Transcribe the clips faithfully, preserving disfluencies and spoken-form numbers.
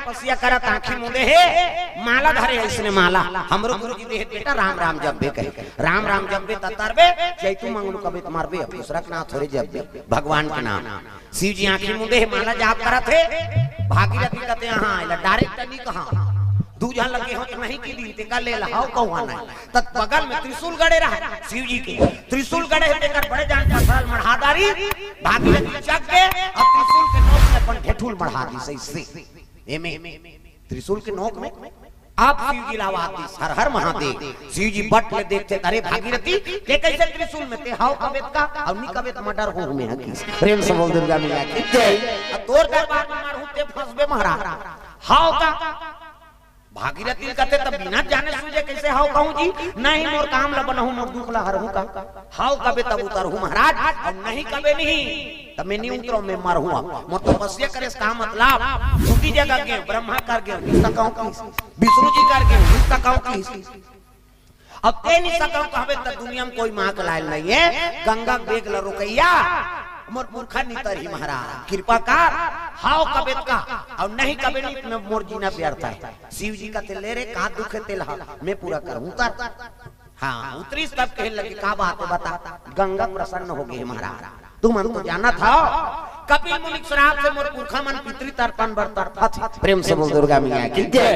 तपस्या करत आँखी मुंदे हे, माला धरे हे अइसने माला। हमरो गुरुजी दे हे बेटा, राम राम जपबे कहे। राम राम जपबे त तरबे, चैतू मंगलू कबे त मरबे, अब दूसरा के नाम थोरे जपबे, भगवान के नाम। शिव जी आँखी मुंदे हे, माला जाप करत हे, भागीरथी कथे, "हाँ, एला direct नहीं कहा, दू झन लगे हो त नहीं की दिन, तेका ले ला, हव कहुआ नहीं।" त बगल में त्रिशूल गड़े रहा शिव जी के, त्रिशूल गड़े हे, तेकर बड़े जान पथरा ल मढ़ा डारिस, भागीरथी जग गे, अउ त्रिशूल के नोक में अपन ठेठुल मढ़ा दिस, अइसे। एमे त्रिशूल के नोक में अब शिव जी ला आवाज दिस, "हर हर महादेव।" शिव जी बट ले देखथे, "अरे भागीरथी, ते कइसे त्रिशूल में, ते हव कबे त का, अउ नी कबे त मर्डर होहूँ में हकिस।" प्रेम से बोल दुर्गा मैया की जय। "अ तोर दरबार में मरहूँ ते फंसबे महाराज, हव का?" भागीरथी कथे, "त बिना जाने सूझे कइसे हव कहूँ जी? नहीं, मोर काम ला बनहूँ, मोर दुख ला हरहूँ का? हव कबे तब उतरहूँ महाराज, अउ नहीं कबे नहीं।" त मैं नी उतरंव, मैं मरहूँ अब। मोर तपस्या करे से का मतलब? दूटी जगह गेंव, ब्रह्मा कर गेंव, नी सकंव किस। विष्णु जी कर गेंव, नी सकंव किस। अब ते नी सकंव कहबे त दुनिया में कोई माँ के लायक नहीं हे। गंगा के बेग ल रोकइया, मोर पुरखा नी तरही महाराज, कृपा कर, हव कबे त का, अउ नहीं कबे नी त मैं मोर जीना व्यर्थ हे। शिव जी कथे, "ले रे, का दुख हे तेला, मैं पूरा करहूँ, उतर।" हाँ, उतरिस तब कहे लगे, "का बात हे बता?" "गंगा प्रसन्न हो गे हे महाराज, तुमन तो जानत हव, कपिल मुनि के श्राप से मोर पुरखा मन पितृ तर्पण बर तड़पत हे।" प्रेम से बोल दुर्गा मैया की जय।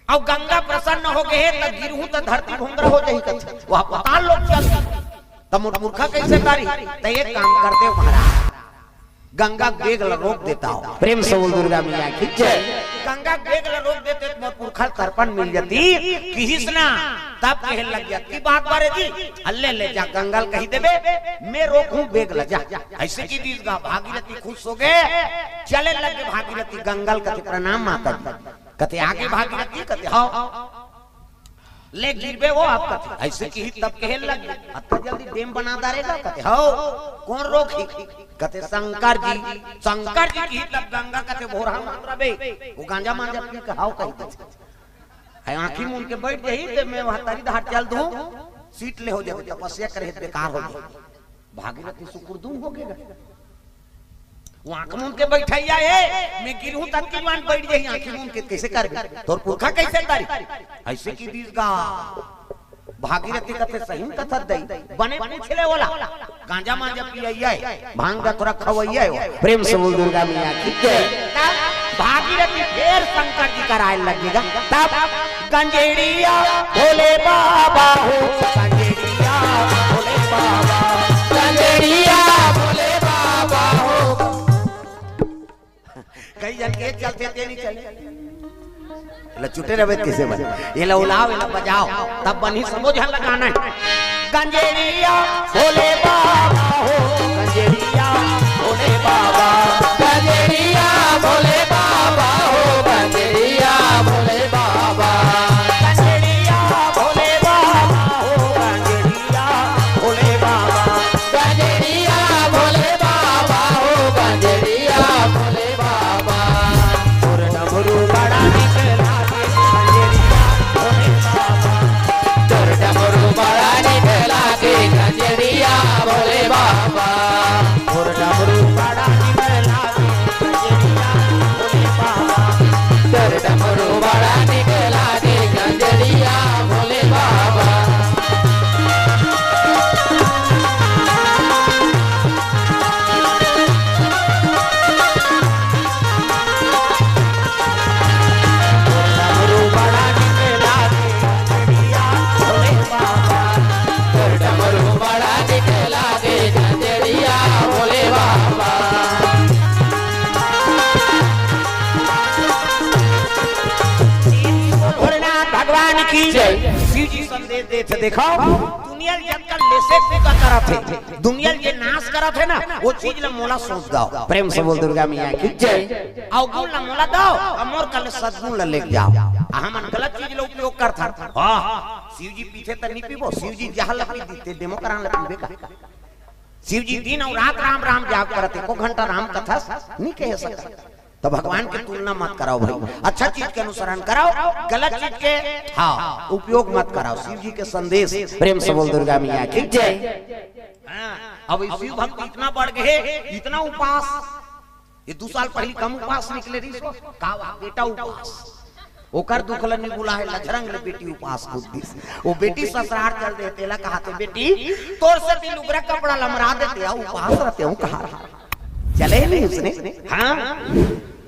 अउ गंगा प्रसन्न हो गे हे, त गिरहूँ त धरती भोंगरा हो जाही कथे, वह पताल लोक चल, त मोर पुरखा कइसे करही? त एक काम कर देव महाराज, गंगा के बेग ल रोक देता हव। प्रेम से बोल दुर्गा मैया की जय। गंगा के बेग ल रोक देते त मोर पुरखा ल तर्पण मिल जाती, किहिस ना। तब कहे लग जाती, "बात बारे जी, अल्ले ले जा, गंगा ल कहि देबे, मैं रोकहूँ बेग ल जा।" अइसे कि दिस गा, भागीरथी खुश हो गे, चले लगे भागीरथी, गंगा ल कथे, "प्रणाम माता जी।" कथे, "आगे भागीरथी?" कथे, "हव।" "ले गिरबे वो अब?" कथे, "अइसे किही तब कहे लग, अतका जल्दी डेम बना डारे गा?" कथे, "हव।" "कोन रोकही?" कथे, "शंकर जी।" "शंकर जी किही तब गंगा?" कथे, "भोरहा मत रबे, वो गांजा मांजा पी के हव कही देथे।" आँखी मूंद के बइठ जाही, ते मैं वहाँ तरी धार चल दूँ, सीट ले हो जाबे, तपस्या करे हे त बेकार हो जाही। भागीरथी सुकुर दुम हो गे गा। वो आँख मूंद के बइठइया हे, मैं गिरहूँ तब के मान बइठ जाही, आँखी मूंद के कइसे करबे? तोर पुरखा कइसे करही? अइसे कि दिस गा। भागीरथी कथे, "सही में कथस दई, बने पूछ ले ओला, गांजा मांजा पियइया हे, भांग धतूरा खवइया हे।" प्रेम से बोल दुर्गा मैया की जय। तब भागीरथी फेर शंकर जी करा आए लगे गा। तब गंजेड़िया भोले बाबा हो, गंजेड़िया भोले बाबा, गंजेड़िया भोले बाबा हो। कई झन के चलथे ते नी चले। एला चुटे रहिबे त कइसे बने? एला उलाव, एला बजाव, तब बनही, सबो झन लगाना हे। गंजेड़िया भोले बाबा हो, गंजेड़िया भोले बाबा, गंजेड़िया भोले बाबा हो, गंजेड़िया भोले बाबा, गंजेड़िया भोले बाबा हो, गंजेड़िया भोले बाबा, गंजेड़िया भोले बाबा हो, गंजेड़िया भोले बाबा। तोर डमरू बड़ा निक लागे गंजेड़िया भोले बाबा। तोर डमरू बड़ा निक लागे गंजेड़िया भोले बाबा। तोर डमरू बड़ा निक लागे गंजेड़िया भोले बाबा। तोर डमरू बड़ा निक लागे गंजेड़िया भोले बाबा। भोलेनाथ भगवान की जय। शिव जी संदेश देथे, देखव, दुनिया ल जतका लेसे पूजा करत हे, दुनिया ल जे नाश करत हे ना, वो चीज ल मोला सौंप दव। प्रेम से बोल दुर्गा मैया की जय। अवगुण ल मोला दव, अउ मोर करा ले सदगुण ल लेके जाव। हमन गलत चीज ल उपयोग करथन। हाँ, शिव जी पीथे त नी पीबो, शिव जी जहर ल पी दिथे, डेमो करान ल पीबे का? शिव जी दिन अउ रात राम राम जाप करत हे, एको घंटा राम कथा नी कहे सकत। त भगवान के तुलना मत कराव भाई, अच्छा चीज के अनुसरण कराव, गलत चीज के, हाँ, उपयोग मत कराव। शिव जी के संदेश, प्रेम से बोल दुर्गा मैया की जय। हाँ, अब शिव भक्ति इतना बढ़ गे, इतना उपास, ये दू साल पहिली कम उपास निकले रहिस हो। का वा, बेटा उपास। ओकर दुख ल निबुला हे, लझरंग ले बेटी उपास कूद दिस। वो बेटी ससुरार चल दे, तेला कहाथे, "बेटी, तोर सेती लुगरा कपड़ा लमरा देते, आ उपास रहते हूँ कहा रहा।" चले नहीं उसने। हाँ।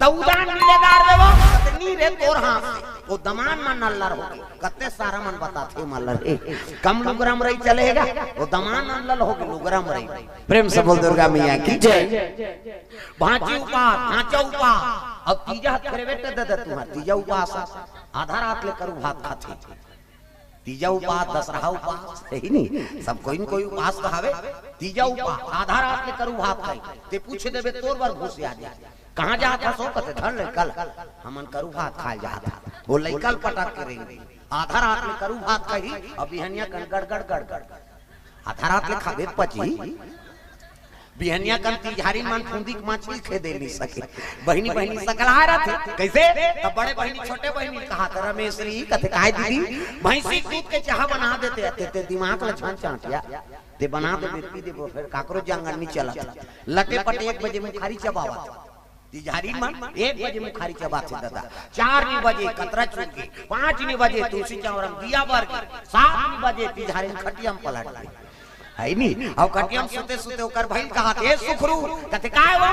त उदान मिले दार देवो, त नी रे तोर हाथ से। वो दमान मन नल्लर होगे। कत्ते सारा मन बताथे मल्लर हे। कम लुगरा म रही चलेगा, वो दमान नल्लर होगे लुगरा म रही। प्रेम से बोल दुर्गा मैया की जय। भांची उपास, भांचा उपास। अब तीजा हत फेरे बेटे दे दे तुम्हार, तीजा उपास। आधा रात ले करू भात खाथे। तीजा उपास, दसरहा उपास, हे ही नहीं। सब कोई न कोई उपास तो हवे। तीजा उपास, आधा रात ले करू भात खाई। ते पूछ देबे तोर बर घुस आ जाए। "कहाँ जात हस हो?" कथे, "धर लइका ल, हमन करू भात खाए जात हन।" वो लइका ल पटक के रेंग दी। आधा रात ले करू भात खाही, अब बिहनिया कन गड़ गड़ गड़ गड़। आधा रात ले खाबे त पची। बिहनिया कन तिजहारी मन फुंदी के मछली खेदे नहीं सके। बहिनी बहिनी सकलाए रथे। कैसे? तब बड़े बहिनी छोटे बहिनी कहाथे, "रमेशरी," कथे, "काय दीदी?" "भैंसी दूध के चाहा बना देते, अते ते दिमाग ल झन चांटिया। ते बना दे, पी देबो, फेर काकरो जंगल नहीं चलत।" लटे पटे एक बजे मुखारी चबावत। तिजहारी मन एक बजे मुखारी चबाथे ददा, चार नी बजे कतरा चुरगे, पाँच नी बजे तुलसी चौरा म दिया बरगे, सात नी बजे तिजहारी खटिया म पलट गे। हे नी? अउ खटिया म सुते सुते ओकर भइल कहाथे, "ए सुखरू," कथे, "काय वो?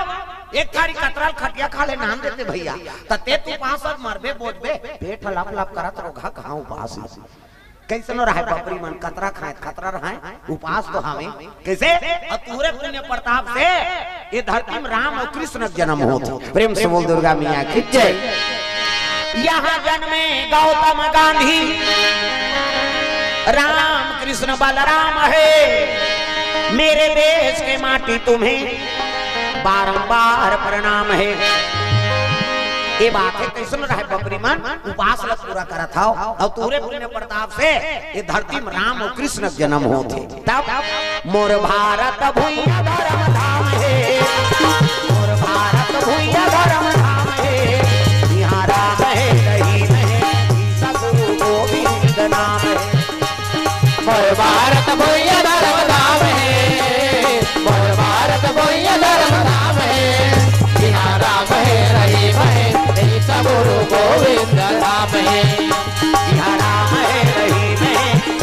एक थारी कतरा ल खटिया खा ले नाम देते भैया, त ते त उपास अस मरबे बोजबे, पेट ह लप लप करत रोगहा कहाँ उपास हे।" कइसनो रहय बपरी मन, कतरा खाय, खतरा रहय, उपास तो हावे। कइसे? अउ तुहरे पुण्य प्रताप से ये धरती म राम अउ कृष्ण के जनम होत हे। प्रेम से बोल दुर्गा मैया की जय। यहाँ जन्मे गौतम गांधी, राम कृष्ण बलराम हे, मेरे देश के माटी तुम्हें बारंबार प्रणाम हे। ये बात हे, कइसनो रहय बपरी मन, उपास ल पूरा करत हव, अउ तुहरे पुण्य प्रताप से ये धरती म राम अउ कृष्ण के जनम होत हे। तब मोर भारत भुइयां धरम धाम हे, मोर भारत भुइयां धरम धाम हे, इहाँ राम हे रहीम हे, ईसा गुरु गोविंद नाम हे। मोर भारत भुइयां धरम धाम हे, मोर भारत भुइयां धरम धाम हे, इहाँ राम हे रहीम हे, ईसा गुरु गोविंद नाम हे। इहाँ राम हे रहीम हे,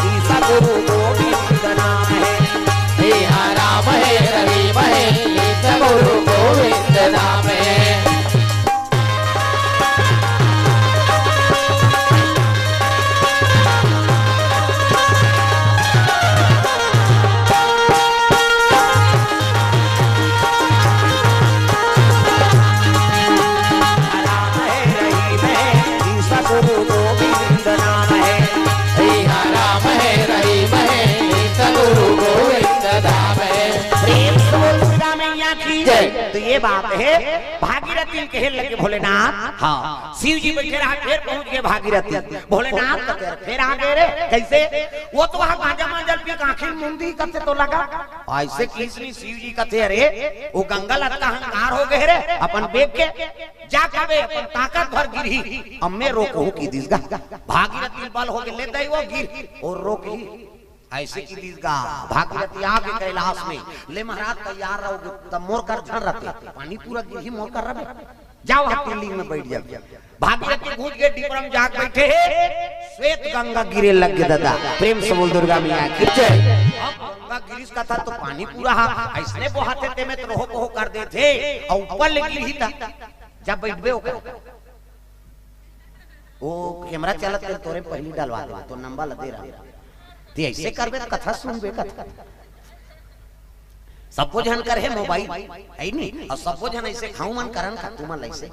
ईसा गुरु गोविंद नाम हे। इहाँ राम हे रहीम हे, ईसा गुरु गोविंद नाम हे। राम हे रहीम हे, ईसा गुरु गोविंद नाम हे। इहाँ राम हे रहीम हे, ईसा गुरु गोविंद धाम हे। प्रेम से बोल दुर्गा मैया की जय। तो ये बात हे, भागीरथी कहे लगे भोलेनाथ, हाँ, शिव जी बइठे रहा, फेर पहुंच गे भागीरथी। भोलेनाथ कथे, "फेर आ गे रे, कइसे?" वो तो वहाँ गांजा मांजा पी के आँखी मुंदी कथे तो लगा। अइसे किहिस नी, शिव जी कथे, "अरे, वो गंगा लतका हंकार हो गे रे, अपन बेग के जा कबे, अपन ताकत भर गिरही, अम्मे रोकहूँ," किहिस गा। भागीरथी बल हो गे, ले दई वो गिर, अउ रोकही। अइसे किहिस गा, भागीरथी आ गे कैलाश में, "ले महाराज तैयार रहो, तब मोर कर झन रहते, पानी पूरा गिरही मोर कर रहबे, जाओ आप लिंग में बइठ जाओ।" भागीरथी घुस गे डिपरा म जाके बइठे हे, श्वेत गंगा गिरे लग गे ददा। प्रेम से बोल दुर्गा मैया की जय। अब गंगा गिरिस कथा तो पानी पूरा हा, अइसने बोहाथे तेमे तो रोहो बोहो कर देथे, अउ ऊपर ले गिरही त जब बइठबे ओकर वो कैमरा चलत के तोरे पहिली डलवा देबे, तो नंबर ल दे रहा। ते अइसे करबे त कथा सुनबे कथा। सब्बो झन कर हे मोबाइल, हे नी? अउ सब्बो झन अइसे खाऊ मन करन का तुमन अइसे।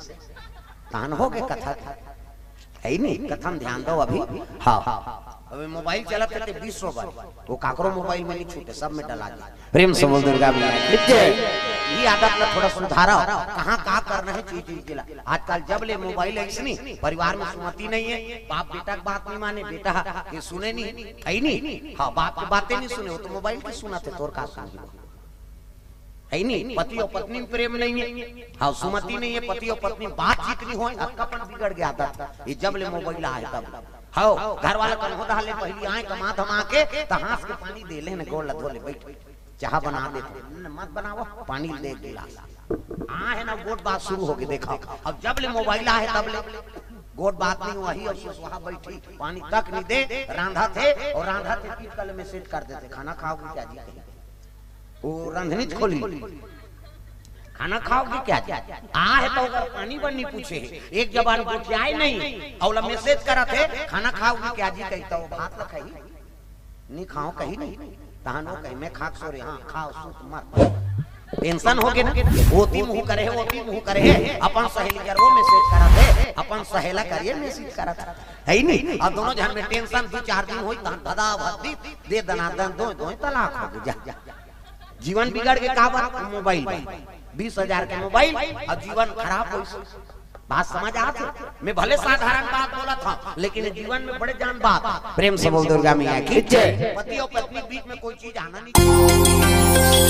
तहन हो गे कथा, हे नी? कथा म ध्यान दो अभी। हाँ, हाँ। अबे मोबाइल चलत हे ते बीस सौ बार। वो काकरो मोबाइल में नहीं छूटे, सब में डला गे। प्रेम से बोल दुर्गा मैया की जय। ये आदत ला थोड़ा सुधारो। कहाँ का करना हे चीज चीज के ला। आजकल जब ले मोबाइल हे इसनी, परिवार में सुमति नहीं हे, बाप बेटा के बात नहीं माने, बेटा के सुने नहीं, हे नी? हाँ, बाप के बातें नहीं सुने, वो तो मोबाइल के सुनथे, तोर का सुनही? हे नी? पति अउ पत्नी में प्रेम नहीं हे, हाँ, सुमति नहीं हे, पति अउ पत्नी बातचीत नहीं होय, अतका पन बिगड़ गे आदत। ये जब ले मोबाइल आए तब। हव, घर वाला कन्हो डहर ले पहिली आए कमा धमा के, त हांस के पानी दे ले न गोड़ ल धो ले, बइठ, चाहा बना दे, न मत बनावव, पानी ले गिलास। हाँ है ना, गोठ बात शुरू होगे। देखा, अब जब ले मोबाइल आहे तब ले गोठ बात नहीं, वही अब सुसुहा बैठी, पानी तक नहीं दे, रांधथे अउ रांधथे पीट कर ले मैसेज कर देथे, "खाना खाओगी क्या जी?" कही, वो रांधनी खोली, "खाना खाओगी क्या जी?" आहे तो अगर पानी बर नहीं पूछे, एक जबान गोठियाए नहीं, अउ ला मैसेज करत हे, "खाना खाओगी क्या जी?" कही, तो वो भात ला खाही? नहीं खाओ कही नहीं। तहान वो कही, "मैं खाक सो रहे, हाँ खाओ सूत मर।" टेंशन होगे ना, ओती मुंह करे हे, ओती मुंह करे हे, अपन सहेली कर वो मैसेज करत हे, अपन सहेला कर ये मैसेज करत हे, है ही नहीं। अउ दोनों झन में टेंशन दू चार दिन होई, तहान धदा भद्दी दे दनादन, दो दो तलाक होगे। जा, जीवन बिगड़ गे काबर? मोबाइल बर। बीस हजार के मोबाइल अउ जीवन खराब होइस। बात समझ आत हे? मैं भले साधारण बात बोलत हंव, लेकिन जीवन में बड़े जान बात। प्रेम से बोल दुर्गा मैया की जय। पति अउ पत्नी बीच में कोई चीज आना नहीं चाहिए।